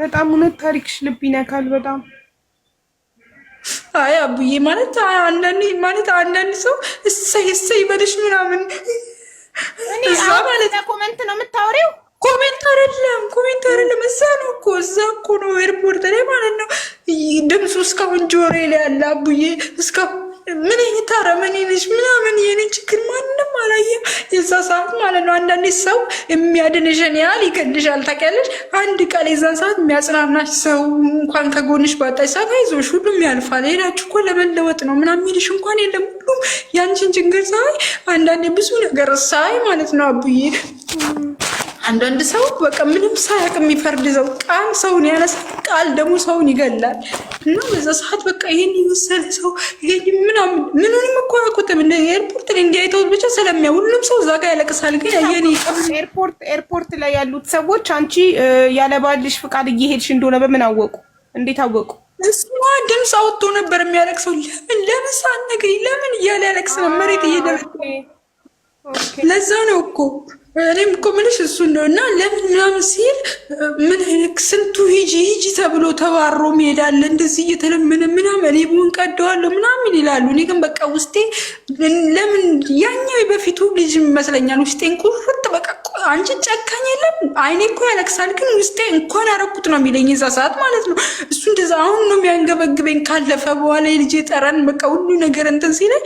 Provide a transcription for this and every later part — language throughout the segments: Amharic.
በጣም እውነት ታሪክሽ ልብ ይነካል በጣም። አይ አቡዬ፣ ማለት አንዳንድ፣ ማለት አንዳንድ ሰው እሰይ እሰይ በልሽ ምናምን እዛ ማለት Comment ነው የምታወሪው? Comment አይደለም፣ comment አይደለም። እዛ ነው እኮ፣ እዛ እኮ ነው airport ላይ ማለት ነው። ድምፁ እስካሁን ጆሮዬ ላይ ያለ አቡዬ፣ እስካሁን ምን አይነት አረመኔ ነሽ ምናምን። የኔ ችግር ማንም አላየም የዛ ሰዓት ማለት ነው። አንዳንዴ ሰው የሚያድንሽን ያህል ይገልሻል፣ ታውቂያለሽ። አንድ ቃል የዛን ሰዓት የሚያጽናናሽ ሰው እንኳን ከጎንሽ ባጣሽ ሰዓት፣ አይዞሽ ሁሉም ያልፋል፣ ሄዳችሁ እኮ ለመለወጥ ነው ምናምን የሚልሽ እንኳን የለም። ሁሉም ያንቺን ችግር ሳይ፣ አንዳንዴ ብዙ ነገር ሳይ ማለት ነው አቡዬ፣ አንዳንድ ሰው በቃ ምንም ሳያውቅ የሚፈርድ ሰው፣ ቃል ሰውን ያነሳል፣ ቃል ደግሞ ሰውን ይገላል። እና በዛ ሰዓት በቃ ይሄን የመሰለ ሰው፣ ይሄን ምናምን፣ ምኑንም እኮ አያውቁትም። እንደ airport ላይ እንዲያይተውት ብቻ ስለሚያ ሁሉም ሰው እዛ ጋር ያለቅሳል። ግን የኔ Airport ላይ ያሉት ሰዎች አንቺ ያለ ባልሽ ፍቃድ እየሄድሽ እንደሆነ በምን አወቁ? እንዴት አወቁ? እሷ ድምፅ አውጥቶ ነበር የሚያለቅሰው። ለምን ለምን ሳትነግሪኝ ለምን እያለ ያለቅስ ነው መሬት እየደበደበ። ለዛ ነው እኮ እኔም እኮ የምልሽ እሱ ነው። እና ለምን ምናምን ሲል ምን ስንቱ ሂጂ ሂጂ ተብሎ ተባሮ ሄዳለ፣ እንደዚህ እየተለመነ ምናምን፣ እኔ ብሆን ቀደዋለሁ ምናምን ይላሉ። እኔ ግን በቃ ውስጤ ለምን ያኛው በፊቱ ልጅ ይመስለኛል፣ ውስጤን ቁርጥ በቃ አንቺ ጨካኝ የለም፣ አይኔ እኮ ያለቅሳል፣ ግን ውስጤ እንኳን ያረኩት ነው የሚለኝ የዛ ሰዓት ማለት ነው። እሱ እንደዛ አሁን ነው የሚያንገበግበኝ ካለፈ በኋላ፣ የልጄ ጠረን በቃ ሁሉ ነገር እንትን ሲለኝ፣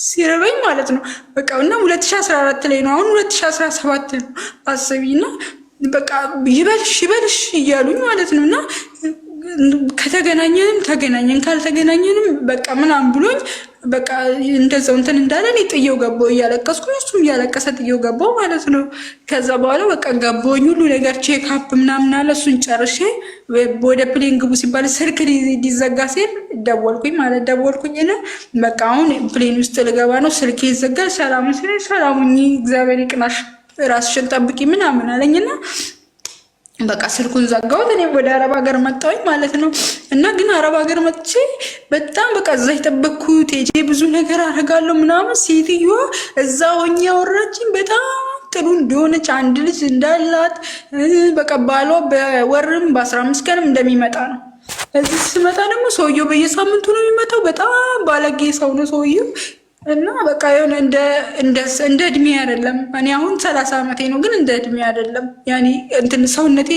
ሲርበኝ ማለት ነው። በቃ እና 2014 ላይ ነው፣ አሁን 2017 ነው አስቢ። እና በቃ ይበልሽ ይበልሽ እያሉኝ ማለት ነው። እና ከተገናኘንም ተገናኘን ካልተገናኘንም በቃ ምናምን ብሎኝ፣ በቃ እንደዛው እንትን እንዳለ እኔ ጥየው ገባሁ እያለቀስኩኝ፣ እሱም እያለቀሰ ጥየው ገባሁ ማለት ነው። ከዛ በኋላ በቃ ገባሁኝ፣ ሁሉ ነገር check up ምናምን አለ። እሱን ጨርሼ ወደ plane ግቡ ሲባል ስልክ ሊዘጋ ሲል ደወልኩኝ ማለት ደወልኩኝ እና በቃ አሁን plane ውስጥ ልገባ ነው፣ ስልክ ይዘጋል። ሰላሙ ሲለኝ ሰላሙኝ፣ እግዚአብሔር ይቅናሽ፣ ራስሽን ጠብቂ ምናምን አለኝና በቃ ስልኩን ዘጋሁት። እኔ ወደ አረብ ሀገር መጣሁኝ ማለት ነው። እና ግን አረብ ሀገር መጥቼ በጣም በቃ እዛ የጠበቅኩት ሄጄ ብዙ ነገር አደርጋለሁ ምናምን፣ ሴትዮዋ እዛ ሆኜ ያወራችኝ በጣም ጥሩ እንደሆነች፣ አንድ ልጅ እንዳላት፣ በቃ ባሏ በወርም በ15 ቀንም እንደሚመጣ ነው። እዚህ ስመጣ ደግሞ ሰውየው በየሳምንቱ ነው የሚመጣው። በጣም ባለጌ ሰው ነው ሰውየው። እና በቃ የሆነ እንደ እድሜ አይደለም። እኔ አሁን 30 ዓመቴ ነው፣ ግን እንደ እድሜ አይደለም። ያኔ እንትን ሰውነቴ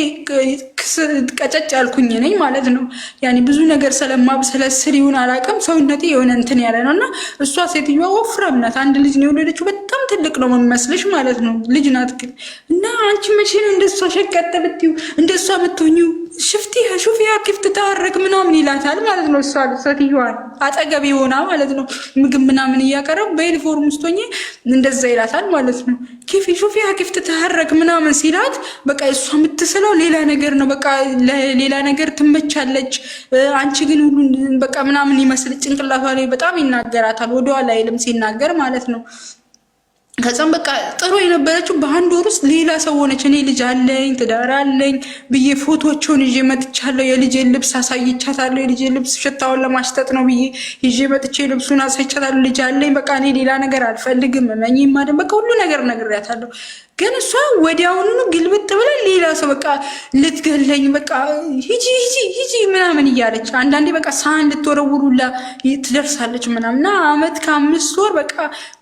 ቀጨጭ ያልኩኝ ነኝ ማለት ነው። ያኔ ብዙ ነገር ስለማብሰለስል ይሁን አላውቅም፣ ሰውነቴ የሆነ እንትን ያለ ነው። እና እሷ ሴትዮዋ ወፍራም ናት። አንድ ልጅ ነው የወለደችው። በጣም ትልቅ ነው መመስልሽ ማለት ነው። ልጅ ናት ግን። እና አንቺ መቼ ነው እንደሷ ሸቀጥ ብትይው፣ እንደሷ ብትሆኚው፣ شفتي شوفيها كيف تتحرك ምናምን ይላታል ማለት ነው። እሷ ሴትዮዋን አጠገብ የሆና ማለት ነው፣ ምግብ ምናምን እያቀረቡ በዩኒፎርም ውስጥ ሆኜ እንደዛ ይላታል ማለት ነው። كيف شوفيها كيف تتحرك ምናምን ሲላት በቃ እሷ የምትስለው ሌላ ነገር ነው። በቃ ሌላ ነገር ትመቻለች። አንቺ ግን ሁሉ በቃ ምናምን ይመስል ጭንቅላቷ ላይ በጣም ይናገራታል። ወደኋላ አይልም ሲናገር ማለት ነው። ከዛም በቃ ጥሩ የነበረችው በአንድ ወር ውስጥ ሌላ ሰው ሆነች። እኔ ልጅ አለኝ፣ ትዳር አለኝ ብዬ ፎቶቸውን ይዤ መጥቻለሁ። የልጄን ልብስ አሳይቻታለሁ። የልጄን ልብስ ሽታውን ለማሽተጥ ነው ብዬ ይዤ መጥቼ ልብሱን አሳይቻታለሁ። ልጅ አለኝ፣ በቃ እኔ ሌላ ነገር አልፈልግም። መኝ ማደን በቃ ሁሉ ነገር ነግሬያታለሁ። ግን እሷ ወዲያውኑ ግልብጥ ብላ ሌላ ሰው፣ በቃ ልትገለኝ፣ በቃ ሂጂ ሂጂ ሂጂ ምናምን እያለች፣ አንዳንዴ በቃ ሳህን ልትወረውሩላ ትደርሳለች ምናምን። እና አመት ከ5 ወር፣ በቃ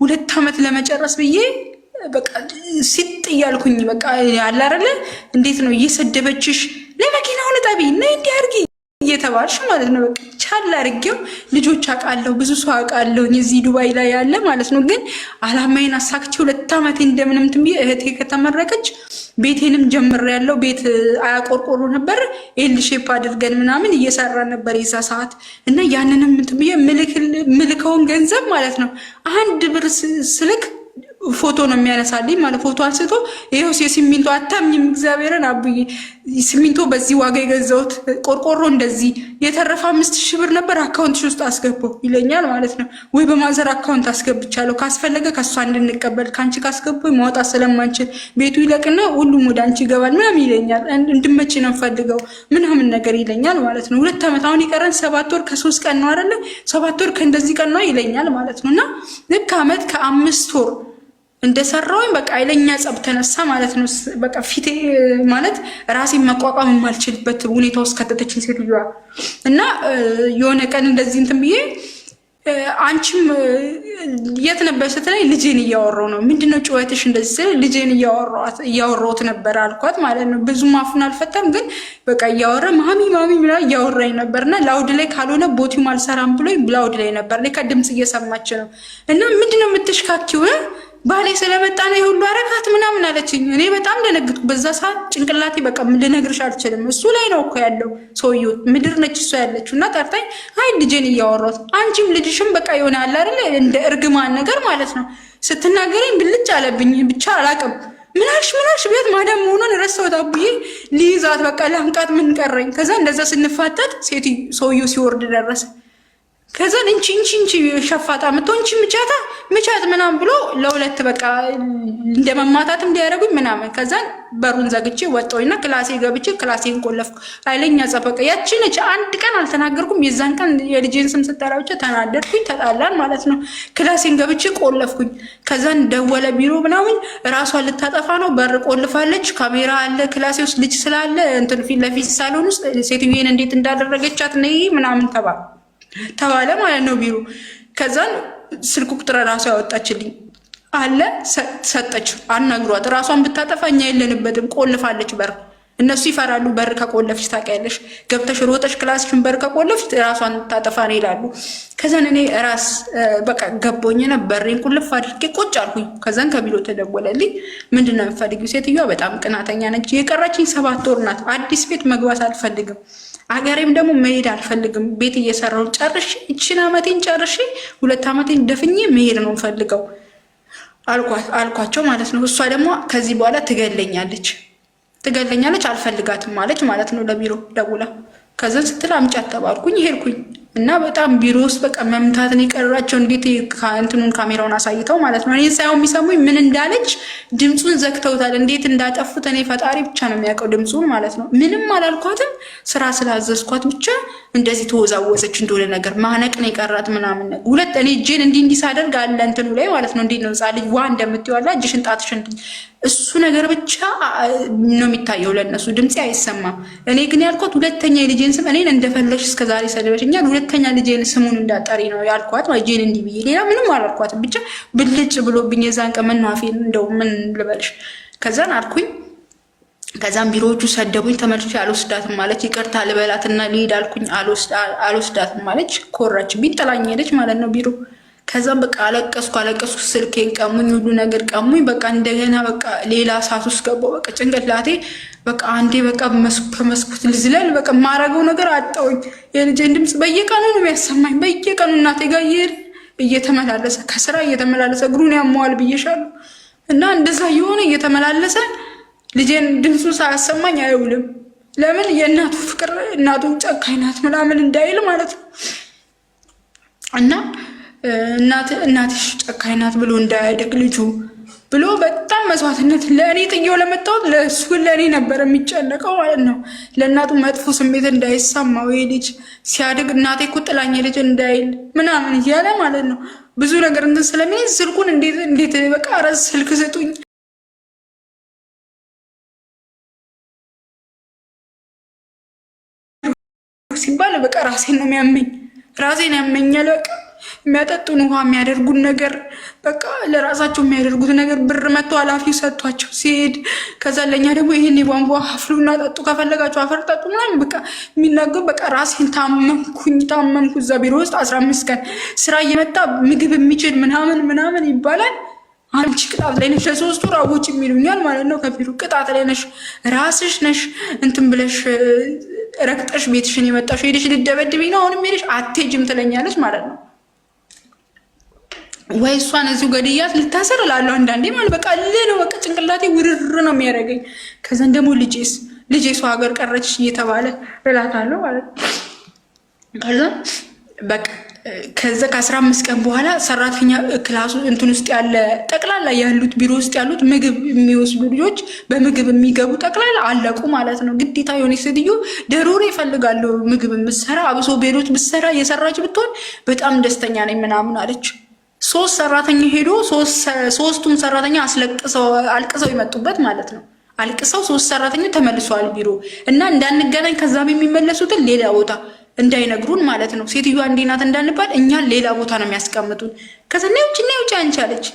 2 አመት ለመጨረስ ብዬ በቃ ሲጥ እያልኩኝ፣ በቃ አለ አይደለ፣ እንዴት ነው እየሰደበችሽ ለመኪናውን እጠቢ፣ ነይ እንዲህ አድርጊ እየተባልሽ ማለት ነው። በቃ ቻል አድርጌው፣ ልጆች አውቃለሁ፣ ብዙ ሰው አውቃለሁ እዚህ ዱባይ ላይ ያለ ማለት ነው። ግን አላማዬን አሳክቼ 2 ዓመቴ እንደምንም ትንብዬ እህቴ ከተመረቀች ቤቴንም ጀምሬያለሁ። ቤት አያቆርቆሮ ነበር፣ L shape አድርገን ምናምን እየሰራ ነበር የዛ ሰዓት። እና ያንንም እንትን ብዬ ምልከውን ገንዘብ ማለት ነው፣ 1 ብር ስልክ ፎቶ ነው የሚያነሳልኝ ማለት፣ ፎቶ አንስቶ ይኸው የሲሚንቶ፣ አታምኝም፣ እግዚአብሔርን አብዬ፣ ሲሚንቶ በዚህ ዋጋ የገዛሁት፣ ቆርቆሮ እንደዚህ፣ የተረፈ 5,000 ብር ነበር፣ account ሽ ውስጥ አስገባው ይለኛል ማለት ነው። ወይ በ mother account አስገብቻለሁ፣ ካስፈለገ ከእሷ እንድንቀበል፣ ከአንቺ ካስገባሁ ማውጣት ስለማንችል ቤቱ ይለቅና ሁሉም ወደ አንቺ ይገባል ምናምን ይለኛል። እንድመጪ ነው ፈልገው ምናምን ነገር ይለኛል ማለት ነው። 2 ዓመት አሁን የቀረን 7 ወር ከ3 ቀን ነው አይደለ? 7 ወር ከእንደዚህ ቀን ነው ይለኛል ማለት ነው። እና ልክ አመት ከ5 ወር እንደሰራውኝ በቃ ኃይለኛ ጸብ ተነሳ ማለት ነው። በቃ ፊቴ ማለት ራሴን መቋቋም የማልችልበት ሁኔታ ውስጥ ከተተችኝ ሴትዮዋ። እና የሆነ ቀን እንደዚህ እንትን ብዬ አንቺም የት ነበር ስትለኝ ልጄን እያወራሁ ነው። ምንድነው ጩኸትሽ እንደዚህ ስል ልጄን እያወራሁት ነበር አልኳት ማለት ነው። ብዙም አፉን አልፈታም፣ ግን በቃ እያወራ ማሚ ማሚ ምና እያወራኝ ነበር። እና loud ላይ ካልሆነ ቦቲውም አልሰራም ብሎ loud ላይ ነበር። ለካ ድምፅ እየሰማች ነው። እና ምንድነው የምትሽካኪው ባሌ ስለመጣ ነው የሁሉ አረካት ምናምን አለችኝ። እኔ በጣም ደነግጥኩ። በዛ ሰዓት ጭንቅላቴ በቃ ልነግርሽ አልችልም። እሱ ላይ ነው እኮ ያለው ሰውዬው፣ ምድር ነች እሷ ያለችው። እና ጠርታኝ አይ ልጄን እያወራሁት አንቺም ልጅሽም በቃ የሆነ አለ አይደለ እንደ እርግማን ነገር ማለት ነው። ስትናገረኝ ብልጭ አለብኝ። ብቻ አላቅም ምናሽ ምናሽ ቤት ማዳም መሆኗን ረሳሁት። አቡዬ ሊይዛት በቃ ላንቃት ምን ቀረኝ። ከዛ እንደዛ ስንፋጠጥ ሴት ሰውዬው ሲወርድ ደረሰ። ከዛን እንቺ እንቺ እንቺ ሸፋጣ ምቶ እንቺ ምቻታ ምቻት ምናምን ብሎ ለሁለት በቃ እንደመማታትም ሊያደርጉኝ ምናምን። ከዛን በሩን ዘግቼ ወጣሁኝና ክላሴ ገብቼ ክላሴን ቆለፍኩ። ኃይለኛ ጸበቀ። ያቺ ነች። አንድ ቀን አልተናገርኩም። የዛን ቀን የልጄን ስም ስጠራ ብቻ ተናደድኩኝ። ተጣላን ማለት ነው። ክላሴን ገብቼ ቆለፍኩኝ። ከዛን ደወለ ቢሮ ምናምን። ራሷን ልታጠፋ ነው፣ በር ቆልፋለች። ካሜራ አለ ክላሴ ውስጥ ልጅ ስላለ እንትን ፊት ለፊት ሳሎን ውስጥ ሴትዮዬን እንዴት እንዳደረገቻት ነይ ምናምን ተባለ ማለት ነው ቢሮ። ከዛን ስልክ ቁጥር ራሷ ያወጣችልኝ አለ ሰጠች። አናግሯት። ራሷን ብታጠፋ እኛ የለንበትም፣ ቆልፋለች በር። እነሱ ይፈራሉ። በር ከቆለፍሽ ታውቂያለሽ፣ ገብተሽ ሮጠሽ ክላስሽን በር ከቆለፍሽ ራሷን ታጠፋ ነው ይላሉ። ከዛን እኔ ራስ በቃ ገቦኝና በሬን ቁልፍ አድርጌ ቁጭ አልኩኝ። ከዛን ከቢሮ ተደወለልኝ። ምንድን ነው የምፈልጊው? ሴትዮዋ በጣም ቅናተኛ ነች። የቀረችኝ 7 ወር ናት። አዲስ ቤት መግባት አልፈልግም። አገሬም ደግሞ መሄድ አልፈልግም። ቤት እየሰራሁ ጨርሼ ይችን አመቴን ጨርሼ 2 አመቴን ደፍኜ መሄድ ነው የምፈልገው አልኳቸው ማለት ነው። እሷ ደግሞ ከዚህ በኋላ ትገለኛለች ትገለኛለች አልፈልጋትም ማለች ማለት ነው። ለቢሮ ደውላ ከዛን ስትል አምጫት ተባልኩኝ ሄድኩኝ እና በጣም ቢሮ ውስጥ በቃ መምታትን የቀራቸው እንዴት እንትኑን ካሜራውን አሳይተው ማለት ነው። እኔ ሳይሆን የሚሰሙኝ ምን እንዳለች ድምፁን ዘግተውታል። እንዴት እንዳጠፉት እኔ ፈጣሪ ብቻ ነው የሚያውቀው ድምፁን ማለት ነው። ምንም አላልኳትም። ስራ ስላዘዝኳት ብቻ እንደዚህ ተወዛወዘች እንደሆነ ነገር ማነቅ ነው የቀራት ምናምን ነገር ሁለት እኔ እጄን እንዲህ እንዲህ ሳደርግ አለ እንትኑ ላይ ማለት ነው። እንዴት ነው ሕፃን ልጅ ዋ እንደምትይዋላ እጅሽን ጣትሽን እሱ ነገር ብቻ ነው የሚታየው ለእነሱ ድምፄ አይሰማም። እኔ ግን ያልኳት ሁለተኛ የልጄን ስም እኔን እንደፈለሽ እስከዛሬ ሰድበሽኛል፣ ሁለተኛ ልጄን ስሙን እንዳጠሪ ነው ያልኳት። እጄን እንዲህ ብዬ ሌላ ምንም አላልኳትም። ብቻ ብልጭ ብሎብኝ የዛን ቀን መናፌን እንደው ምን ልበልሽ። ከዛን አልኩኝ። ከዛም ቢሮዎቹ ሰደቡኝ። ተመልሼ አልወስዳትም ማለች። ይቅርታ ልበላትና ልሂድ አልኩኝ። አልወስዳትም ማለች። ኮራችብኝ፣ ጥላኝ ሄደች ማለት ነው ቢሮ። ከዛም በቃ አለቀስኩ አለቀስኩ። ስልኬን ቀሙኝ፣ ሁሉ ነገር ቀሙኝ። በቃ እንደገና በቃ ሌላ እሳት ውስጥ ገባሁ። በቃ ጭንቅላቴ በቃ አንዴ በቃ ከመስኮት ልዝለል፣ በቃ የማረገው ነገር አጣሁኝ። የልጄን ድምፅ በየቀኑ ነው የሚያሰማኝ። በየቀኑ እናቴ ጋር እየሄደ እየተመላለሰ ከስራ እየተመላለሰ እግሩን ያመዋል ብዬሻለሁ። እና እንደዛ እየሆነ እየተመላለሰ ልጄን ድምፁ ሳያሰማኝ አይውልም። ለምን የእናቱ ፍቅር እናቱ ጨካኝ ናት ምናምን እንዳይል ማለት ነው። እና እናትሽ ጨካኝ ናት ብሎ እንዳያደግ ልጁ ብሎ በጣም መስዋዕትነት ለእኔ ጥየው ለመጣሁት ለእሱ ለእኔ ነበር የሚጨነቀው ማለት ነው። ለእናቱ መጥፎ ስሜት እንዳይሰማው ይሄ ልጅ ሲያድግ እናቴ እኮ ጥላኝ ልጅ እንዳይል ምናምን እያለ ማለት ነው። ብዙ ነገር እንትን ስለሚል ስልኩን እንዴት እንዴት በቃ ኧረ ስልክ ስጡኝ ሲባል በቃ ራሴን ነው የሚያመኝ፣ ራሴን ያመኛል። በቃ የሚያጠጡን ውሃ የሚያደርጉን ነገር በቃ ለራሳቸው የሚያደርጉት ነገር ብር መጥቶ ኃላፊው ሰጥቷቸው ሲሄድ፣ ከዛ ለእኛ ደግሞ ይህን የቧንቧ አፍሉና ጠጡ፣ ከፈለጋቸው አፈር ጠጡ ምናምን በቃ የሚናገሩ በቃ ራሴን ታመምኩኝ ታመምኩ። እዛ ቢሮ ውስጥ 15 ቀን ስራ እየመጣ ምግብ የሚችል ምናምን ምናምን ይባላል። አንቺ ቅጣት ላይ ነሽ፣ ለ3 ወር አውጪ የሚሉኛል ማለት ነው። ከቢሮ ቅጣት ላይ ነሽ፣ ራስሽ ነሽ እንትን ብለሽ ረግጠሽ ቤትሽን የመጣሽ ሄደሽ ልደበድብኝ ነው አሁንም ሄደሽ አትሄጂም ትለኛለች ማለት ነው። ወይ እሷን እዚሁ ገድያት ልታሰር እላለሁ አንዳንዴ ማለት በቃ ነው በቃ ጭንቅላቴ ውርር ነው የሚያደርገኝ። ከዛን ደግሞ ልጄስ ልጄ ሰው ሀገር ቀረች እየተባለ እላታለሁ ማለት ነው። ከዛ በቃ ከዛ ከ15 ቀን በኋላ ሰራተኛ ክላሱ እንትን ውስጥ ያለ ጠቅላላ ያሉት ቢሮ ውስጥ ያሉት ምግብ የሚወስዱ ልጆች በምግብ የሚገቡ ጠቅላላ አለቁ ማለት ነው። ግዴታ የሆነ ሴትዮ ደሮሬ ይፈልጋለሁ ምግብ የምትሰራ አብሶ ቤሮት ብትሰራ የሰራች ብትሆን በጣም ደስተኛ ነኝ ምናምን አለች። ሶስት ሰራተኛ ሄዶ ሶስቱም ሰራተኛ አስለቅሰው አልቅሰው የመጡበት ማለት ነው። አልቅሰው ሶስት ሰራተኛ ተመልሰዋል ቢሮ እና እንዳንገናኝ ከዛም የሚመለሱትን ሌላ ቦታ እንዳይነግሩን ማለት ነው። ሴትዮዋ እንዲህ ናት እንዳንባል እኛን ሌላ ቦታ ነው የሚያስቀምጡን። ከዛ ነይ ውጭ ነይ ውጭ አንቺ አለች።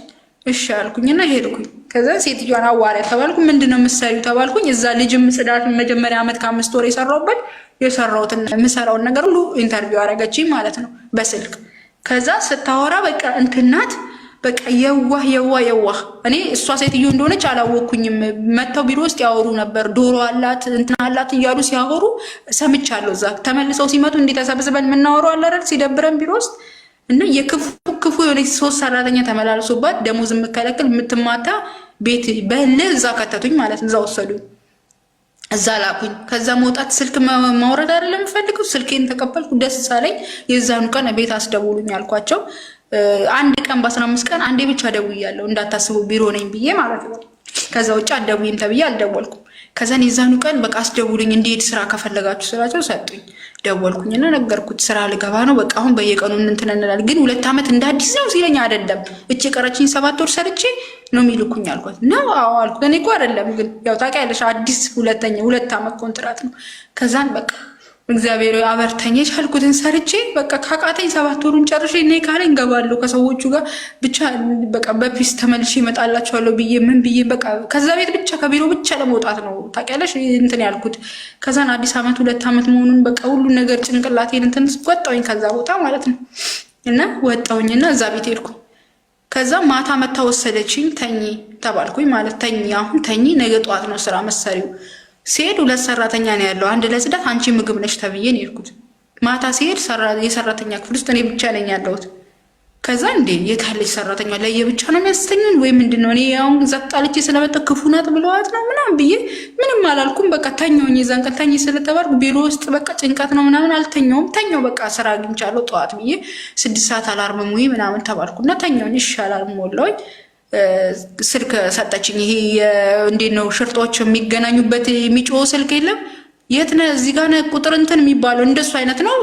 እሺ አልኩኝና ሄድኩኝ። ከዛ ሴትዮዋን አዋሪያ ተባልኩ። ምንድን ነው የምትሰሪው ተባልኩኝ። እዛ ልጅም ጽዳት መጀመሪያ ዓመት ከ5 ወር የሰራሁበት የሰራሁትን የምሰራውን ነገር ሁሉ interview አደረገችኝ ማለት ነው በስልክ። ከዛ ስታወራ በቃ እንትናት በቃ የዋህ የዋህ የዋህ። እኔ እሷ ሴትዮ እንደሆነች አላወቅኩኝም። መጥተው ቢሮ ውስጥ ያወሩ ነበር። ዶሮ አላት እንትን አላት እያሉ ሲያወሩ ሰምቻለሁ። እዛ ተመልሰው ሲመጡ እንዲህ ተሰብስበን የምናወራው አለ አይደል ሲደብረን ቢሮ ውስጥ እና የክፉ ክፉ የሆነች ሶስት ሰራተኛ ተመላልሶባት ደሞዝ የምከለክል የምትማታ ቤት በልህ እዛ ከተቱኝ ማለት ነው። እዛ ወሰዱኝ፣ እዛ ላኩኝ። ከዛ መውጣት ስልክ ማውረድ አይደለም የምፈልገው። ስልኬን ተቀበልኩ፣ ደስ አለኝ። የዛኑ ቀን ቤት አስደውሉኝ አልኳቸው። አንድ ቀን በ15 ቀን አንዴ ብቻ ደውያለሁ፣ እንዳታስቡ ቢሮ ነኝ ብዬ ማለት ነው። ከዛ ውጭ አትደውይም ተብዬ አልደወልኩም። ከዛን የዛኑ ቀን በቃ አስደውሉኝ እንዲሄድ ስራ ከፈለጋችሁ ስላቸው ሰጡኝ። ደወልኩኝና ነገርኩት፣ ስራ ልገባ ነው በቃ አሁን በየቀኑ እንትን እንላለን፣ ግን 2 ዓመት እንደ አዲስ ነው ሲለኝ አይደለም እች የቀረችኝ 7 ወር ሰርቼ ነው የሚልኩኝ አልኳት። ነው አዎ አልኩት። እኔ እኮ አይደለም ግን ያው ታውቂያለሽ አዲስ ሁለተኛ 2 ዓመት ኮንትራት ነው። ከዛን በቃ እግዚአብሔር አበርተኝ የቻልኩትን ሰርቼ በቃ ካቃተኝ 7 ወሩን ጨርሼ እኔ ካለኝ እገባለሁ ከሰዎቹ ጋር ብቻ በቃ በ peace ተመልሼ እመጣላቸዋለሁ ብዬ ምን ብዬ በቃ ከዛ ቤት ብቻ ከቢሮ ብቻ ለመውጣት ነው ታውቂያለሽ እንትን ያልኩት። ከዛን አዲስ ዓመት 2 ዓመት መሆኑን በቃ ሁሉ ነገር ጭንቅላቴን እንትን ወጣሁኝ ከዛ ቦታ ማለት ነው። እና ወጣሁኝና እዛ ቤት ሄድኩ። ከዛ ማታ መታ ወሰደችኝ። ተኚ ተባልኩኝ ማለት ተኚ፣ አሁን ተኚ፣ ነገ ጠዋት ነው ስራ መሰሪው ሲሄድ ሁለት ሰራተኛ ነው ያለው፣ አንድ ለጽዳት፣ አንቺ ምግብ ነሽ ተብዬ ነው የሄድኩት። ማታ ሲሄድ የሰራተኛ ክፍል ውስጥ እኔ ብቻ ነኝ ያለሁት። ከዛ እንዴ የታለች ሰራተኛ ለየብቻ ነው የሚያስተኙን ወይ ምንድን ነው? እኔ አሁን ዘጣልቼ ስለመጣሁ ክፉ ናት ብለዋት ነው ምናምን ብዬ ምንም አላልኩም። በቃ ተኛሁኝ። የዛን ቀን ተኝ ስለተባልኩ ቢሮ ውስጥ በቃ ጭንቀት ነው ምናምን አልተኛውም። ተኛው በቃ ስራ አግኝቻለሁ ጠዋት ብዬ 6 ሰዓት alarm ሙይ ምናምን ተባልኩና ተኛሁኝ። እሺ alarm ሞላሁኝ። ስልክ ሰጠችኝ። ይሄ እንዴት ነው ሽርጦች የሚገናኙበት የሚጮህ ስልክ የለም የት ነህ? እዚህ ጋር ነህ ቁጥር እንትን የሚባለው እንደሱ አይነት ነው።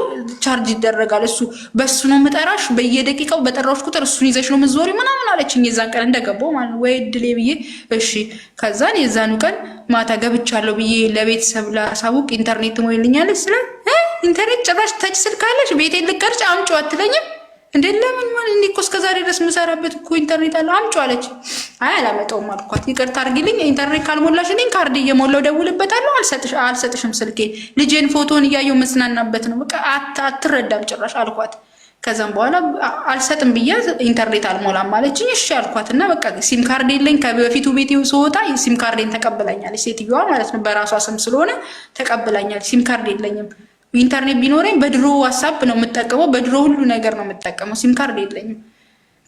ቻርጅ ይደረጋል። እሱ በሱ ነው የምጠራሽ፣ በየደቂቃው በጠራዎች ቁጥር እሱን ይዘሽ ነው የምትዞሪ ምናምን አለችኝ። የዛን ቀን እንደገባው ማለት ነው። ወይ እድሌ ብዬ እሺ። ከዛን የዛኑ ቀን ማታ ገብቻለሁ ብዬ ለቤተሰብ ላሳውቅ ኢንተርኔት ሞይልኛለች። ስለ ኢንተርኔት ጭራሽ touch ስልክ አለሽ ቤቴን ልቀርጭ አምጪው አትለኝም እንዴ? ለምን ማለት እኔ እኮ እስከ ዛሬ ድረስ የምሰራበት እኮ ኢንተርኔት አለ አምጪው አለች። አይ አላመጣውም አልኳት። ይቅርታ አድርጊልኝ፣ ኢንተርኔት ካልሞላሽልኝ ካርድ እየሞላው ደውልበታለሁ፣ አልሰጥሽም ስልኬ። ልጄን ፎቶን እያየው መዝናናበት ነው በቃ አትረዳም ጭራሽ አልኳት። ከዛም በኋላ አልሰጥም ብያ ኢንተርኔት አልሞላም አለችኝ። እሺ አልኳት እና በቃ ሲም ካርድ የለኝ። ከበፊቱ ቤት ስወጣ ሲም ካርዴን ተቀብላኛለች ሴትዮዋ ማለት ነው። በራሷ ስም ስለሆነ ተቀብላኛለች። ሲም ካርድ የለኝም። ኢንተርኔት ቢኖረኝ በድሮ ዋትሳፕ ነው የምጠቀመው፣ በድሮ ሁሉ ነገር ነው የምጠቀመው። ሲም ካርድ የለኝም።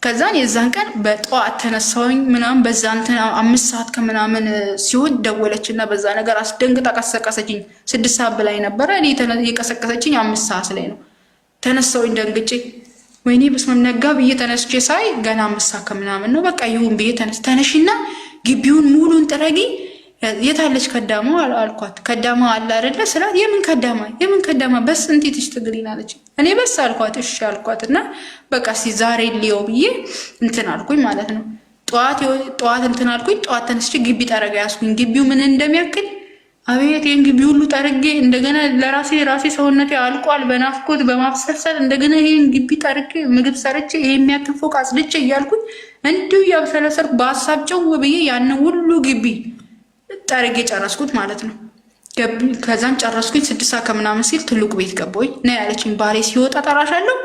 ከዛን የዛን ቀን በጠዋት ተነሳሁኝ ምናምን በዛ እንትን 5 ሰዓት ከምናምን ሲሆን ደወለች እና በዛ ነገር አስደንግጣ ቀሰቀሰችኝ። 6 ሰዓት በላይ ነበረ እኔ የቀሰቀሰችኝ 5 ሰዓት ላይ ነው። ተነሳሁኝ ደንግጬ ወይኔ በስመ አብ ነጋ ብዬ ተነስቼ ሳይ ገና 5 ሰዓት ከምናምን ነው። በቃ ይሁን ብዬ ተነሽና ግቢውን ሙሉን ጥረጊ የታለች ከዳማ አልኳት። ከዳማ አለ አይደለ ስላት፣ የምን ከዳማ የምን ከዳማ بس انتي تشتغلين አለች። እኔ بس አልኳት፣ እሺ አልኳት እና በቃ እስኪ ዛሬ ሊየው ብዬ እንትን አልኩኝ ማለት ነው። ጠዋት ጠዋት እንትን አልኩኝ። ጠዋት ተነስቼ ግቢ ጠረጋ ያዝኩኝ። ግቢው ምን እንደሚያክል አቤት! ይህን ግቢ ሁሉ ጠርጌ እንደገና ለራሴ ራሴ ሰውነቴ አልቋል በናፍቆት በማብሰልሰል እንደገና ይህን ግቢ ጠርጌ ምግብ ሰርቼ ይሄ የሚያክል ፎቅ አጽድቼ እያልኩኝ እንዲሁ እያብሰለሰልኩ በሀሳብ ጭው ብዬ ያንን ሁሉ ግቢ ጠርጌ ጨረስኩት ማለት ነው። ከዛም ጨረስኩኝ 6 ሰዓት ከምናምን ሲል ትልቁ ቤት ገባሁኝ። ነይ ያለችኝ ባሌ ሲወጣ ጠራሻለሁ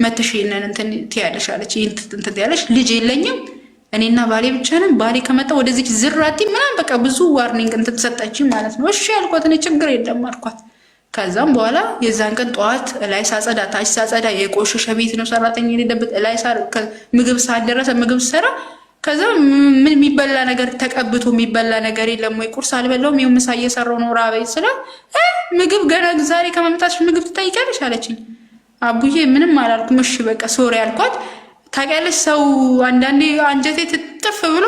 መተሽ ይሄንን እንትን ትያለሽ አለች። ይሄን እንትን ትያለሽ፣ ልጅ የለኝም እኔና ባሌ ብቻ ነን። ባሌ ከመጣ ወደዚች ዝራቲ ምናምን በቃ ብዙ warning እንትን ሰጠችኝ ማለት ነው። እሺ ያልኳት እኔ ችግር የለም አልኳት። ከዛም በኋላ የዛን ቀን ጠዋት ላይ ሳጸዳ ታች ሳጸዳ የቆሸሸ ቤት ነው ሰራተኛ የሌለበት ላይ ምግብ ሳልደረሰ ምግብ ሰራ ከዛ ምን የሚበላ ነገር ተቀብቶ የሚበላ ነገር የለም ወይ? ቁርስ አልበላውም፣ ይኸው ምሳ እየሰራሁ ነው ራበኝ ስላት ምግብ ገና ዛሬ ከመምጣትሽ ምግብ ትጠይቂያለሽ አለችኝ። አቡዬ ምንም አላልኩም። እሺ በቃ sorry አልኳት። ታውቂያለሽ ሰው አንዳንዴ አንጀቴ ትጥፍ ብሎ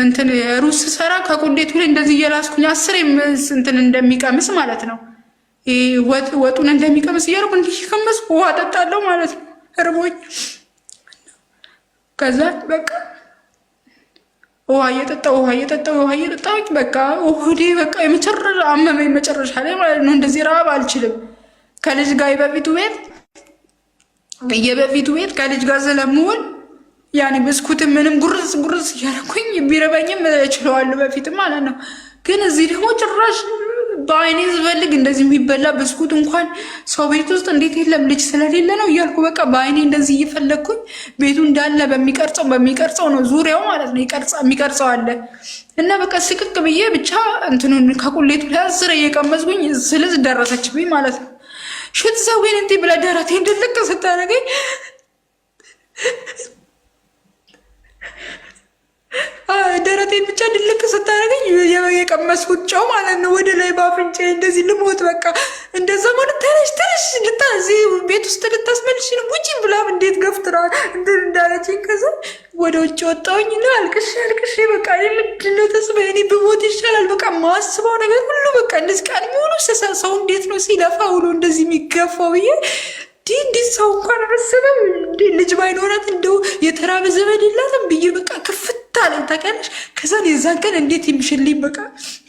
እንትን ሩዝ ስሰራ ከቁሌቱ ላይ እንደዚህ እየላስኩኝ አስር እንትን እንደሚቀምስ ማለት ነው ወጡን እንደሚቀምስ እያደረኩ እንዲህ ከመስኩ ውሃ ጠጣለሁ ማለት ነው እርቦኝ። ከዛ በቃ ውሃ እየጠጣሁ ውሃ እየጠጣሁ ውሃ እየጠጣሁ በቃ ሆዴ በቃ የመጨረሻ አመመኝ፣ መጨረሻ ላይ ማለት ነው። እንደዚህ ረሀብ አልችልም። ከልጅ ጋር የበፊቱ ቤት ከልጅ ጋር ስለምውል ያኔ ብስኩትም ምንም ጉርስ ጉርስ እያደረኩኝ ቢረበኝም እችለዋለሁ በፊትም ማለት ነው። ግን እዚህ ደግሞ ጭራሽ በአይኔ ስፈልግ እንደዚህ የሚበላ ብስኩት እንኳን ሰው ቤት ውስጥ እንዴት የለም፣ ልጅ ስለሌለ ነው እያልኩ በቃ በአይኔ እንደዚህ እየፈለግኩኝ ቤቱ እንዳለ በሚቀርጸው በሚቀርጸው ነው ዙሪያው ማለት ነው የሚቀርጸው አለ እና በቃ ስቅቅ ብዬ ብቻ እንትኑን ከቁሌቱ ላይ አስሬ እየቀመስኩኝ ስልዝ ደረሰችብኝ ማለት ነው። شو تسوين انتي ብላ ደረቴን ድልቅ ስታደርገኝ ደረቴን ብቻ ድልቅ ስታደርገኝ የቀመስኩት ጨው ማለት ነው ወደ ላይ በአፍንጫዬ እንደዚህ ልሞት በቃ እንደዛ ማለት ተነሽ ተነሽ እዚህ ቤት ውስጥ ልታስመልሽ ነው ውጪ ብላም እንዴት ገፍትራ እንትን እንዳለችኝ፣ ከዛ ወደ ውጭ ወጣሁኝ እና አልቅሼ አልቅሼ በቃ ምንድን ነው ተስፋዬ፣ እኔ ብሞት ይሻላል፣ በቃ ማስበው ነገር ሁሉ በቃ እንደዚህ ቀን ሙሉ ሰው እንዴት ነው ሲለፋ ውሎ እንደዚህ የሚገፋው ብዬ እንዲህ ሰው እንኳን አሰበም ልጅ ባይኖራት እንደው የተራበ ዘመድ የላትም ብዬ በቃ ክፍት አለኝ ታውቂያለሽ። ከዛን የዛን ቀን እንዴት ይምሽልኝ በቃ።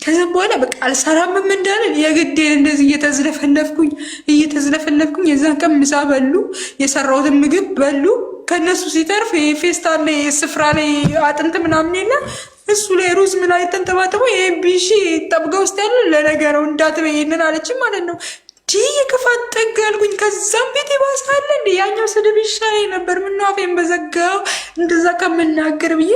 ከዛም በኋላ በቃ አልሰራምም እንዳለ የግዴን እንደዚህ እየተዝለፈለፍኩኝ እየተዝለፈለፍኩኝ የዛን ቀን ምሳ በሉ፣ የሰራሁትን ምግብ በሉ። ከእነሱ ሲተርፍ ፌስታል ላይ ስፍራ ላይ አጥንት ምናምን የለ፣ እሱ ላይ ሩዝ ምን አይተንጠባጥቦ ይሄ ቢሺ ጠብገ ውስጥ ያለ ለነገ ነው እንዳትበይ ይሄንን አለችም ማለት ነው። ዲህ የክፋት ጥግ አልኩኝ። ከዛም ቤት ይባሳል እንዴ፣ ያኛው ስድብ ይሻለኝ ነበር። ምነው አፌን በዘጋው እንደዛ ከምናገር ብዬ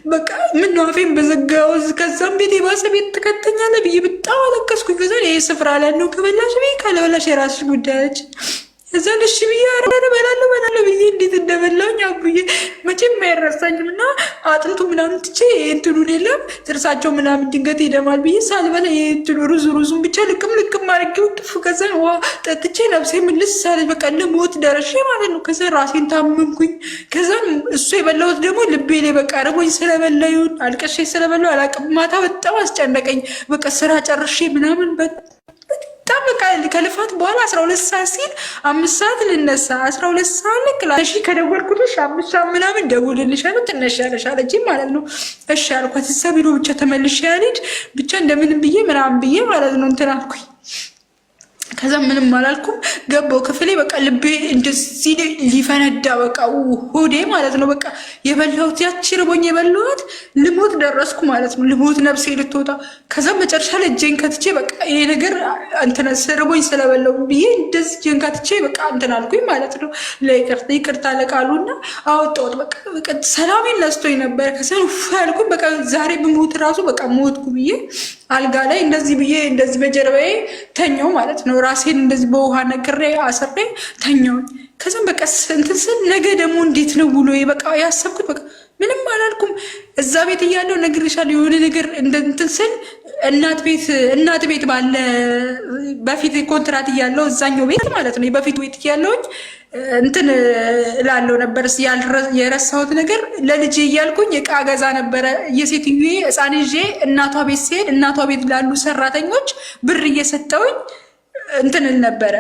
በቃ ምነው አፌን በዘጋው፣ ከዛም ቤት የባሰ ቤት ትከተኛለህ ብዬ በጣም አለቀስኩኝ። ከዛ ይሄ ስፍራ ላይ ነው፣ ከበላሽ ብዬ ካለበላሽ የራስሽ ጉዳይ አለች። እዛን እሺ ብዬ ኧረ እበላለሁ እበላለሁ ብዬ እንዴት እንደበላሁኝ አቡዬ መቼም አይረሳኝም። እና አጥንቱ ምናምን ትቼ እንትኑን የለም ጥርሳቸው ምናምን ድንገት ይደማል ብዬ ሳልበላ እንትኑ ሩዝ ሩዙን ብቻ ልቅም ልቅም አድርጌው ጥፍ፣ ከዛ ውሃ ጠጥቼ ነፍሴ ምልስ ሳለች በቃ ልሞት ደረሼ ማለት ነው። ከዛ ራሴን ታመምኩኝ። ከዛ እሱ የበላሁት ደግሞ ልቤ ላይ በቃ ርቦኝ ስለበላ ይሁን አልቀሼ ስለበላሁ አላውቅም። ማታ በጣም አስጨነቀኝ። በቃ ስራ ጨርሼ ምናምን በጣም በቃ ከልፋት በኋላ 12 ሰዓት ሲል 5 ሰዓት ልነሳ 12 ሰዓት ልክ እሺ ከደወልኩልሽ 5 ሰዓት ምናምን ደውልልሻለሁ ትነሻለሽ አለችኝ ማለት ነው። እሺ አልኳት። እዛ ቢሮ ብቻ ተመልሼ ያልሄድ ብቻ እንደምንም ብዬ ምናምን ብዬ ማለት ነው እንትን አልኩኝ። ከዛ ምንም አላልኩም። ገባው ክፍሌ በቃ ልቤ እንደዚህ ሊፈነዳ በቃ ሆዴ ማለት ነው። በቃ የበላሁት ያቺ ርቦኝ የበላሁት ልሞት ደረስኩ ማለት ነው። ልሞት ነፍሴ ልትወጣ። ከዛ መጨረሻ ላይ እጄን ከትቼ በቃ ይሄ ነገር እንትን ርቦኝ ስለበላው ብዬ እንደዚህ እጄን ከትቼ በቃ እንትን አልኩኝ ማለት ነው። ለይቅርታ ይቅርታ ለቃሉና አወጣሁት። በቃ ሰላሜን ነስቶኝ ነበር። ከዛ ኡፍ ያልኩኝ በቃ ዛሬ ብሞት ራሱ በቃ ሞትኩ ብዬ አልጋ ላይ እንደዚህ ብዬ እንደዚህ በጀርባዬ ተኛው ማለት ነው። ራሴን እንደዚህ በውሃ ነክሬ አስሬ ተኛውኝ። ከዛም በቃ እንትን ስል ነገ ደግሞ እንዴት ነው ውሎ በቃ ያሰብኩት በቃ ምንም አላልኩም። እዛ ቤት እያለሁ እነግርሻለሁ የሆነ ነገር እንትን ስል እናት ቤት ባለ በፊት ኮንትራት እያለው እዛኛው ቤት ማለት ነው በፊት ቤት እያለሁኝ እንትን እላለሁ ነበር። የረሳሁት ነገር ለልጄ እያልኩኝ እቃ ገዛ ነበረ። የሴትዬ ሕፃን ይዤ እናቷ ቤት ስሄድ እናቷ ቤት ላሉ ሰራተኞች ብር እየሰጠውኝ እንትን እል ነበረ፣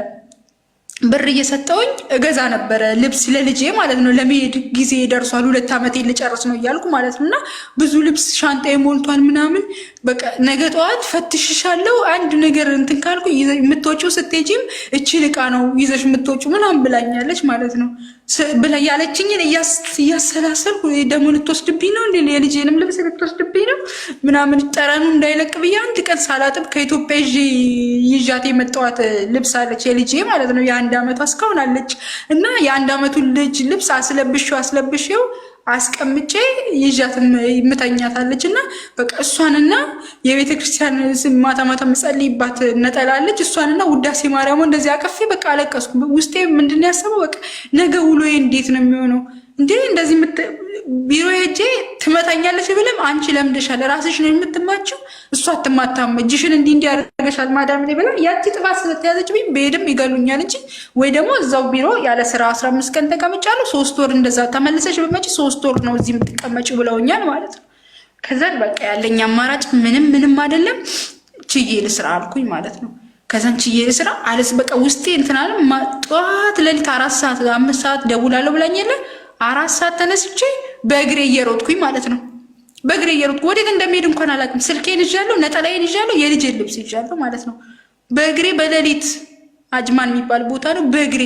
ብር እየሰጠውኝ እገዛ ነበረ ልብስ ለልጄ ማለት ነው። ለመሄድ ጊዜ ደርሷል፣ 2 ዓመቴ ልጨርስ ነው እያልኩ ማለት ነው። እና ብዙ ልብስ ሻንጣዬ ሞልቷል ምናምን። በቃ ነገ ጠዋት ፈትሽሻለሁ፣ አንድ ነገር እንትን ካልኩ የምትወጪው ስትሄጂም እቺን እቃ ነው ይዘሽ የምትወጪው ምናምን ብላኛለች ማለት ነው። ብላ ያለችኝን እያሰላሰልኩ ደግሞ ልትወስድብኝ ነው እንዴ፣ የልጄንም ልብስ ልትወስድብኝ ነው ምናምን፣ ጠረኑ እንዳይለቅ ብዬ አንድ ቀን ሳላጥብ ከኢትዮጵያ ይዣት የመጣኋት ልብስ አለች የልጄ ማለት ነው። የ1 ዓመቷ እስካሁን አለች። እና የ1 ዓመቱን ልጅ ልብስ አስለብሼው አስለብሼው አስቀምጬ ይዣት ምተኛታለች። እና በቃ እሷንና የቤተ ክርስቲያን ማታ ማታ መጸልይባት ነጠላለች፣ እሷንና ውዳሴ ማርያም እንደዚህ አቀፌ በቃ አለቀስኩ። ውስጤ ምንድን ያሰበው በቃ ነገ ውሎዬ እንዴት ነው የሚሆነው? እንዴ እንደዚህ ቢሮ ሄጄ ትመታኛለች ብልም አንቺ ለምደሻል፣ ራስሽ ነው የምትማችው፣ እሷ አትማታም፣ እጅሽን እንዲህ እንዲህ ያደርገሻል ማዳም ላይ ብላ ያቺ ጥፋት ስለተያዘችብኝ ብሄድም ይገሉኛል እንጂ ወይ ደግሞ እዛው ቢሮ ያለ ስራ 15 ቀን ተቀምጫለሁ። 3 ወር እንደዛ ተመልሰሽ በመጪ 3 ወር ነው እዚህ የምትቀመጪው ብለውኛል ማለት ነው። ከዛን በቃ ያለኝ አማራጭ ምንም ምንም አይደለም፣ ችዬ ልስራ አልኩኝ ማለት ነው። ከዛን ችዬ ልስራ አለስ በቃ ውስጤ እንትን አለ። ጠዋት ሌሊት 4 ሰዓት 5 ሰዓት ደውላለሁ ብላኝ የለ 4 ሰዓት ተነስቼ በእግሬ እየሮጥኩኝ ማለት ነው። በእግሬ እየሮጥኩ ወዴት እንደሚሄድ እንኳን አላውቅም። ስልኬን ይዣለሁ፣ ነጠላዬን ይዣለሁ፣ የልጄን ልብስ ይዣለሁ ማለት ነው። በእግሬ በሌሊት አጅማን የሚባል ቦታ ነው። በእግሬ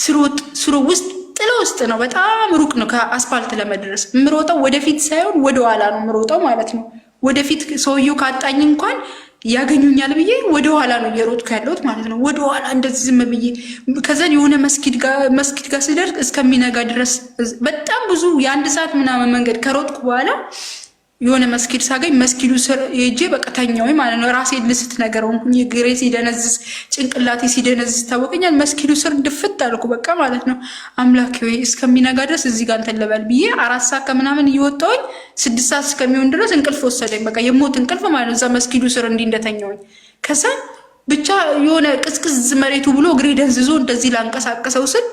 ስሮጥ ስሮ ውስጥ ጥለ ውስጥ ነው። በጣም ሩቅ ነው ከአስፋልት ለመድረስ። የምሮጠው ወደፊት ሳይሆን ወደኋላ ነው የምሮጠው ማለት ነው። ወደፊት ሰውየው ካጣኝ እንኳን ያገኙኛል ብዬ ወደኋላ ነው እየሮጥኩ ያለሁት ማለት ነው። ወደኋላ እንደዚህ ዝም ብዬ ከዛን የሆነ መስጊድ ጋር ስደርስ እስከሚነጋ ድረስ በጣም ብዙ የአንድ ሰዓት ምናምን መንገድ ከሮጥኩ በኋላ የሆነ መስጊድ ሳገኝ መስጊዱ ስር ሄጄ በቃ ተኛሁኝ ማለት ነው። ራሴ ልስት ነገር ሆንኩኝ። እግሬ ሲደነዝዝ፣ ጭንቅላቴ ሲደነዝዝ ይታወቀኛል። መስጊዱ ስር ድፍት አልኩ በቃ ማለት ነው። አምላኬ ወይ እስከሚነጋ ድረስ እዚህ ጋር እንትን ልበል ብዬ 4 ሰዓት ከምናምን እየወጣሁኝ 6 ሰዓት እስከሚሆን ድረስ እንቅልፍ ወሰደኝ። በቃ የሞት እንቅልፍ ማለት ነው። እዛ መስጊዱ ስር እንዲህ እንደተኛሁኝ ከዛ ብቻ የሆነ ቅዝቅዝ መሬቱ ብሎ እግሬ ደንዝዞ እንደዚህ ላንቀሳቀሰው ስል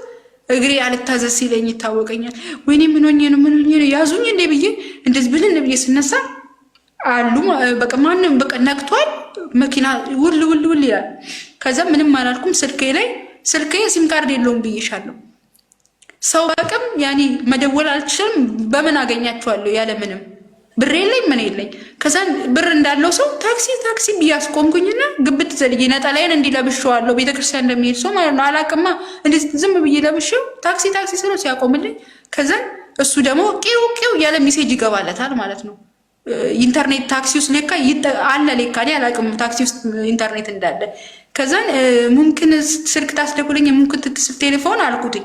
እግሬ አልታዘዝ ሲለኝ ይታወቀኛል። ወይኔ ምን ሆኜ ነው ምን ሆኜ ነው ያዙኝ እንዴ ብዬ እንደዚህ ብልን ብዬ ስነሳ አሉ በቃ ማንም በቃ ነቅቷል። መኪና ውል ውል ውል ይላል። ከዛ ምንም አላልኩም። ስልኬ ላይ ስልኬ SIM card የለውም ብዬሻለሁ። ሰው በአቅም ያኔ መደወል አልችልም። በምን አገኛቸዋለሁ? ያለ ምንም ብር የለኝ ምን የለኝ። ከዛ ብር እንዳለው ሰው ታክሲ ታክሲ ብዬ አስቆምኩኝና ግብት ዘልዬ ነጠላዬን እንዲህ ለብሼዋለሁ። ቤተክርስቲያን እንደሚሄድ ሰው ማለት ነው። አላቅማ እንዲህ ዝም ብዬ ለብሼው ታክሲ ታክሲ ስለው ሲያቆምልኝ፣ ከዛን እሱ ደግሞ ቂው ቂው እያለ message ይገባለታል ማለት ነው። ኢንተርኔት ታክሲ ውስጥ ሌካ አለ ሌካ፣ እኔ አላቅም ታክሲ ውስጥ ኢንተርኔት እንዳለ። ከዛን ممكن ስልክ ታስደውለኝ ممكن تتصل ቴሌፎን አልኩትኝ።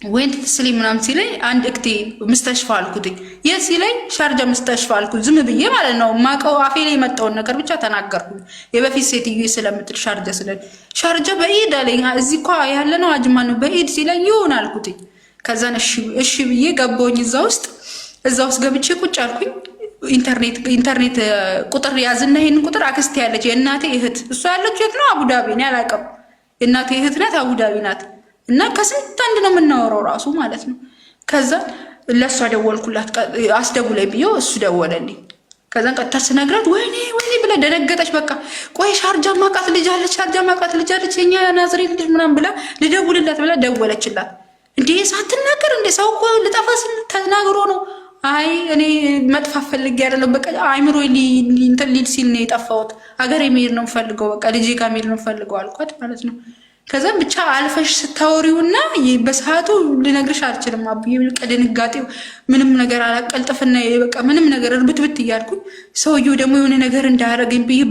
وين تتصلي ምናምን ሲለኝ አንድ اختي مستشفى አልኩትኝ። የት ሲለኝ ሻርጃ مستشفى አልኩት። ዝም ብዬ ማለት ነው ማቀው አፌ ላይ የመጣውን ነገር ብቻ ተናገርኩኝ። የበፊት ሴትዮ ስለምትል ሻርጃ ስለ ሻርጃ بعيد አለኝ። እዚህ እኮ ያለ ነው አጅማ ነው بعيد ሲለኝ ይሁን አልኩትኝ። ከዛን እሺ ብዬ ገባሁኝ እዛ ውስጥ ገብቼ ቁጭ አልኩኝ። ኢንተርኔት ቁጥር ያዝና ይሄንን ቁጥር አክስቴ ያለች የእናቴ እህት እሷ ያለችው የት ነው? አቡዳቢ። እኔ አላውቅም። የእናቴ እህት ናት፣ አቡዳቢ ናት። እና ከስንት አንድ ነው የምናወራው ራሱ ማለት ነው። ከዛ ለእሷ ደወልኩላት፣ አስደውለኝ ብዬው እሱ ደወለልኝ። ከዛን ቀጥታ ስነግራት ወይኔ ወይኔ ብላ ደነገጠች። በቃ ቆይ ሻርጃ ማቃት ልጅ አለች፣ ሻርጃ ማቃት ልጅ አለች፣ የኛ ናዝሬት ልጅ ምናምን ብላ ልደውልላት ብላ ደወለችላት። እንዴ ሳትናገር እንዴ ሰው እኮ ልጠፋ ተናግሮ ነው። አይ እኔ መጥፋት ፈልጌ አይደለም፣ በቃ አይምሮ እንትን ሊል ሲል ነው የጠፋሁት። ሀገሬ መሄድ ነው የምፈልገው፣ በቃ ልጄ ጋር መሄድ ነው የምፈልገው አልኳት ማለት ነው። ከዛም ብቻ አልፈሽ ስታወሪውና በሰዓቱ ልነግርሽ አልችልም። አብዬ ድንጋጤው ምንም ነገር አላቀልጥፍና በቃ ምንም ነገር እርብትብት እያልኩኝ ሰውየው ደግሞ የሆነ ነገር እንዳያደርገኝ ብዬ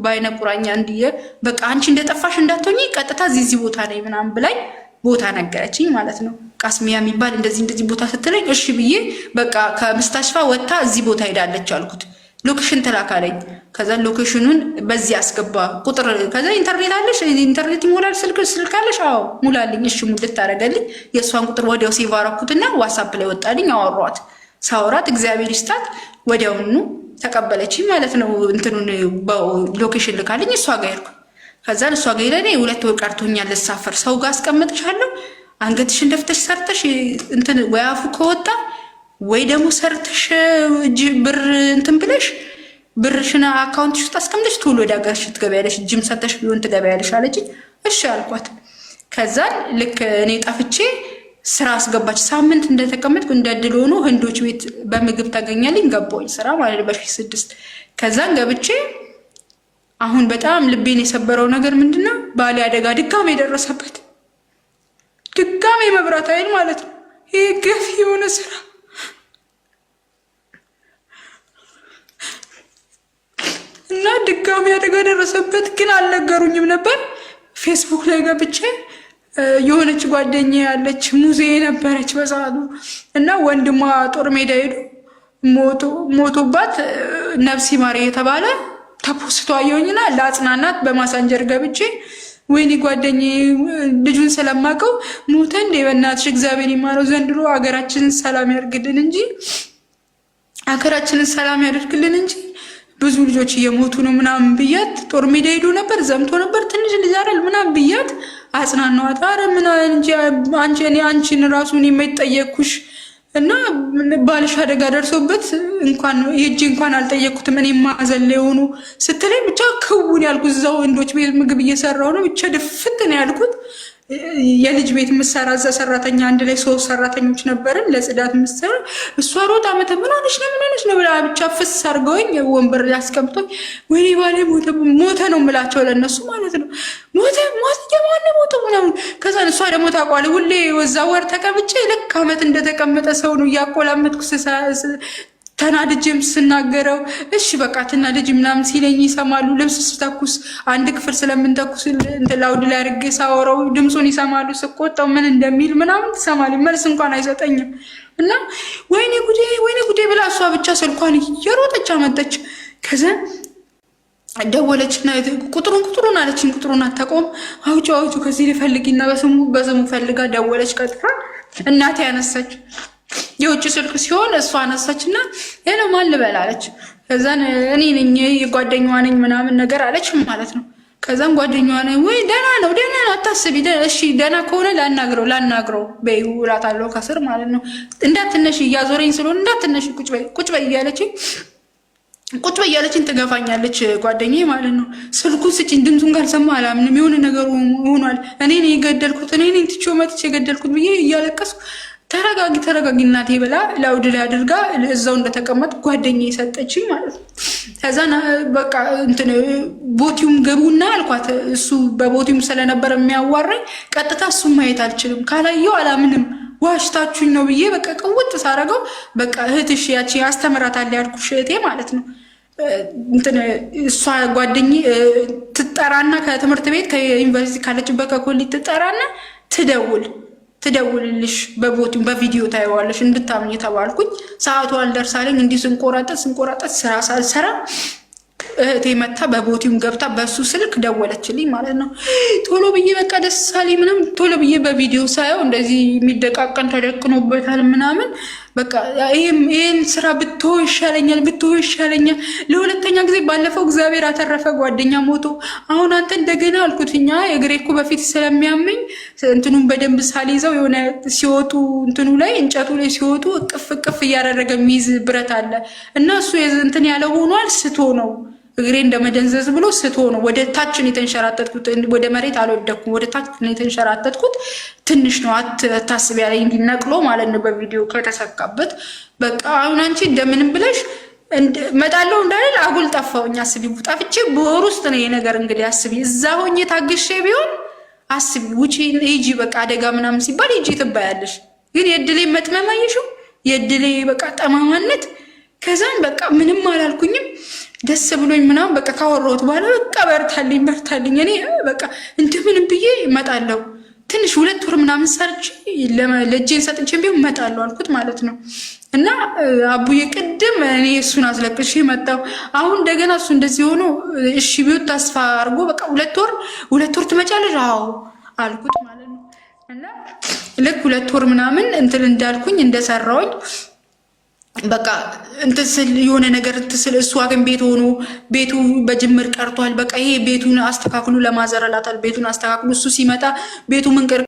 በአይነ ቁራኛ እንዲየ በቃ አንቺ እንደጠፋሽ እንዳትሆኚ ቀጥታ እዚህ ቦታ ላይ ምናምን ብላኝ ቦታ ነገረችኝ ማለት ነው። ቃስሚያ የሚባል እንደዚህ እንደዚህ ቦታ ስትለኝ እሺ ብዬ በቃ ከ مستشفى ወጥታ እዚህ ቦታ ሄዳለች አልኩት። location ተላካለኝ። ከዛ location ኑን በዚህ አስገባ ቁጥር። ከዛ ኢንተርኔት አለሽ? ኢንተርኔት ይሞላል ስልክ ስልክ አለሽ? አዎ ሙላልኝ። እሺ ሙልት ታደርገልኝ። የእሷን ቁጥር ወዲያው save አደረኩትና ዋትሳፕ ላይ ወጣልኝ። አወሯት። ሳወራት እግዚአብሔር ይስጣት ወዲያውኑ ተቀበለችኝ ማለት ነው። እንትኑን location ልካልኝ እሷ ጋር ሄድኩ። ከዛ እሷ ጋር ሄደ። 2 ወር ቀርቶኛል ልሳፈር፣ ሰው ጋር አስቀምጥሻለሁ፣ አንገትሽን ደፍተሽ ሰርተሽ እንትን ወይ አፉ ከወጣ ወይ ደግሞ ሰርተሽ ብር እንትን ብለሽ ብርሽን account ሽ ውስጥ አስቀምጠሽ ቶሎ ወደ ሀገርሽ ትገቢያለሽ፣ ጅም ሰርተሽ ቢሆን ትገቢያለሽ አለችኝ። እሺ አልኳት። ከዛን ልክ እኔ ጠፍቼ ስራ አስገባች። ሳምንት እንደተቀመጥኩ እንደ እድል ሆኖ ህንዶች ቤት በምግብ ታገኛልኝ ገባሁኝ ስራ ማለት ነው በ6,000። ከዛን ገብቼ አሁን በጣም ልቤን የሰበረው ነገር ምንድን ነው? ባሌ አደጋ ድጋሜ የደረሰበት ድጋሜ መብራት ኃይል ማለት ነው። ይህ ገፊ የሆነ ስራ እና ድጋሚ አደጋ ደረሰበት። ግን አልነገሩኝም ነበር። ፌስቡክ ላይ ገብቼ የሆነች ጓደኛ ያለች ሙዜ ነበረች በሰዓቱ እና ወንድሟ ጦር ሜዳ ሄዱ ሞቶባት ነፍሲ ማር የተባለ ተፖስቶ አየሁኝና ለአጽናናት በማሳንጀር ገብቼ ወይኔ ጓደኛዬ ልጁን ስለማውቀው ሞተ እንዴ በእናትሽ እግዚአብሔር ይማረው፣ ዘንድሮ ሀገራችንን ሰላም ያደርግልን እንጂ ሀገራችንን ሰላም ያደርግልን እንጂ ብዙ ልጆች እየሞቱ ነው ምናምን ብያት፣ ጦር ሜዳ ሄዶ ነበር ዘምቶ ነበር ትንሽ ልጅ አይደል ምናምን ብያት አጽናናዋት። አረ ምን እንጂ አንቺ እኔ አንቺን ራሱ እኔ የማይጠየቅኩሽ እና ባልሽ አደጋ ደርሶበት እንኳን የእጅ እንኳን አልጠየቅኩትም እኔ ማዘን ላይ ሆኖ ስትለኝ ብቻ ክውን ያልኩት እዛው ወንዶች ቤት ምግብ እየሰራሁ ነው። ብቻ ድፍት ነው ያልኩት። የልጅ ቤት ምሰራ እዛ ሰራተኛ አንድ ላይ ሶስት ሰራተኞች ነበርን ለጽዳት ምሰራ። እሷ ሮጣ መተ ምን ሆነሽ ነው ምን ሆነሽ ነው ብላ ብቻ ፍስ አድርገውኝ ወንበር ላይ አስቀምጦኝ ወይኔ ባሌ ሞተ ሞተ ነው የምላቸው ለእነሱ ማለት ነው። ሞተ ሞተ የማን ሞተ ምናምን። ከዛ እሷ ደግሞ ታውቋለች ሁሌ ወዛ ወር ተቀምጬ ልክ አመት እንደተቀመጠ ሰው ነው እያቆላመጥኩ ተናድጄም ስናገረው እሺ በቃ ትናደጅ ምናምን ሲለኝ ይሰማሉ። ልብስ ስተኩስ አንድ ክፍል ስለምንተኩስ loud ላይ አድርጌ ሳወራው ድምፁን ይሰማሉ። ስቆጣው ምን እንደሚል ምናምን ትሰማል። መልስ እንኳን አይሰጠኝም። እና ወይኔ ጉዴ ወይኔ ጉዴ ብላ እሷ ብቻ ስልኳን እየሮጠች አመጣች። ከዛ ደወለችና ቁጥሩን ቁጥሩን አለችኝ። ቁጥሩን አታውቀውም። አውጪ አውጪ ከዚህ ልፈልጊና በስሙ በስሙ ፈልጋ ደወለች። ቀጥታ እናቴ ያነሳች የውጭ ስልክ ሲሆን እሷ አነሳች እና hello ማን ልበል አለች። ከዛን እኔ ነኝ የጓደኛዋ ነኝ ምናምን ነገር አለች ማለት ነው። ከዛም ጓደኛዋ ነኝ ወይ ደህና ነው ደህና ነው አታስቢ፣ እሺ ደህና ከሆነ ላናግረው ላናግረው በይው እላታለሁ ከስር ማለት ነው። እንዳትነሽ እያዞረኝ ስለሆነ እንዳትነሽ ቁጭ በይ ቁጭ በይ እያለችኝ ቁጭ በይ እያለችኝ ትገፋኛለች ጓደኛዬ ማለት ነው። ስልኩን ስጭኝ፣ ድምፁን ካልሰማ አላምንም፣ የሆነ ነገር ሆኗል፣ እኔ ነኝ የገደልኩት፣ እኔ ነኝ ትቼው መጥቼ የገደልኩት ብዬ እያለቀስኩ ተረጋጊ ተረጋጊ እናቴ ብላ loud ላይ አድርጋ እዛው እንደተቀመጥ ጓደኛ የሰጠችኝ ማለት ነው። ከዛ በቃ እንትን ቦቲውም ገቡና አልኳት። እሱ በቦቲውም ስለነበር የሚያዋራኝ ቀጥታ እሱን ማየት አልችልም፣ ካላየው አላምንም፣ ዋሽታችሁኝ ነው ብዬ በቃ ቅውጥ ሳረገው በቃ እህትሽ ያቺ አስተምራታለሁ ያልኩሽ እህቴ ማለት ነው እንትን እሷ ጓደኝ ትጠራና ከትምህርት ቤት ከዩኒቨርሲቲ ካለችበት ከኮሌጅ ትጠራና ትደውል ትደውልልሽ በቦቱ በቪዲዮ ታየዋለሽ እንድታምኝ የተባልኩኝ ሰዓቱ አልደርሳለኝ። እንዲህ ስንቆራጠጥ ስንቆራጠጥ ስራ ሳልሰራ እህቴ መታ በቦቲም ገብታ በሱ ስልክ ደወለችልኝ ማለት ነው። ቶሎ ብዬ በቃ ደስ አለኝ ምናምን ቶሎ ብዬ በቪዲዮ ሳየው እንደዚህ የሚደቃቀን ተደቅኖበታል ምናምን በቃ ይህን ስራ ብትሆ ይሻለኛል፣ ብትሆ ይሻለኛል። ለሁለተኛ ጊዜ ባለፈው እግዚአብሔር አተረፈ ጓደኛ ሞቶ፣ አሁን አንተ እንደገና አልኩት። እኛ እግሬ እኮ በፊት ስለሚያመኝ እንትኑን በደንብ ሳልይዘው የሆነ ሲወጡ እንትኑ ላይ እንጨቱ ላይ ሲወጡ እቅፍ እቅፍ እያደረገ የሚይዝ ብረት አለ እና እሱ እንትን ያለ ሆኗል። ስቶ ነው እግሬ እንደመደንዘዝ ብሎ ስቶ ነው ወደ ታችን የተንሸራተትኩት። ወደ መሬት አልወደኩም፣ ወደ ታች ነው የተንሸራተትኩት። ትንሽ ነው አታስቢ ያለኝ እንዲነቅሎ ማለት ነው በቪዲዮ ከተሰካበት። በቃ አሁን አንቺ እንደምንም ብለሽ እመጣለሁ እንዳልል አጉል ጠፋሁኝ። አስቢ፣ ጠፍቼ በወር ውስጥ ነው የነገር እንግዲህ አስቢ። እዛ ሆኜ ታግሼ ቢሆን አስቢ፣ ውጪ ሂጂ በቃ አደጋ ምናምን ሲባል ሂጂ ትባያለሽ። ግን የእድሌ መጥመም አየሽው፣ የእድሌ በቃ ጠማማነት። ከዛን በቃ ምንም አላልኩኝም። ደስ ብሎኝ ምናምን በቃ ካወራሁት በኋላ በቃ በርታልኝ በርታልኝ፣ እኔ በቃ እንደምንም ብዬ እመጣለሁ። ትንሽ 2 ወር ምናምን ሰርቼ ለእጄን ሰጥቼ ቢሆን እመጣለሁ አልኩት ማለት ነው። እና አቡዬ ቅድም እኔ እሱን አስለቅሼ መጣሁ። አሁን እንደገና እሱ እንደዚህ ሆኖ እሺ ቢሆን ተስፋ አድርጎ በቃ 2 ወር 2 ወር ትመጫለሽ? አዎ አልኩት ማለት ነው። እና ልክ 2 ወር ምናምን እንትን እንዳልኩኝ እንደሰራውኝ በቃ እንትን ስል የሆነ ነገር እንትን ስል እሱ ግን ቤት ሆኖ ቤቱ በጅምር ቀርቷል። በቃ ይሄ ቤቱን አስተካክሉ ለማዘረላታል። ቤቱን አስተካክሉ እሱ ሲመጣ ቤቱ ምንቅር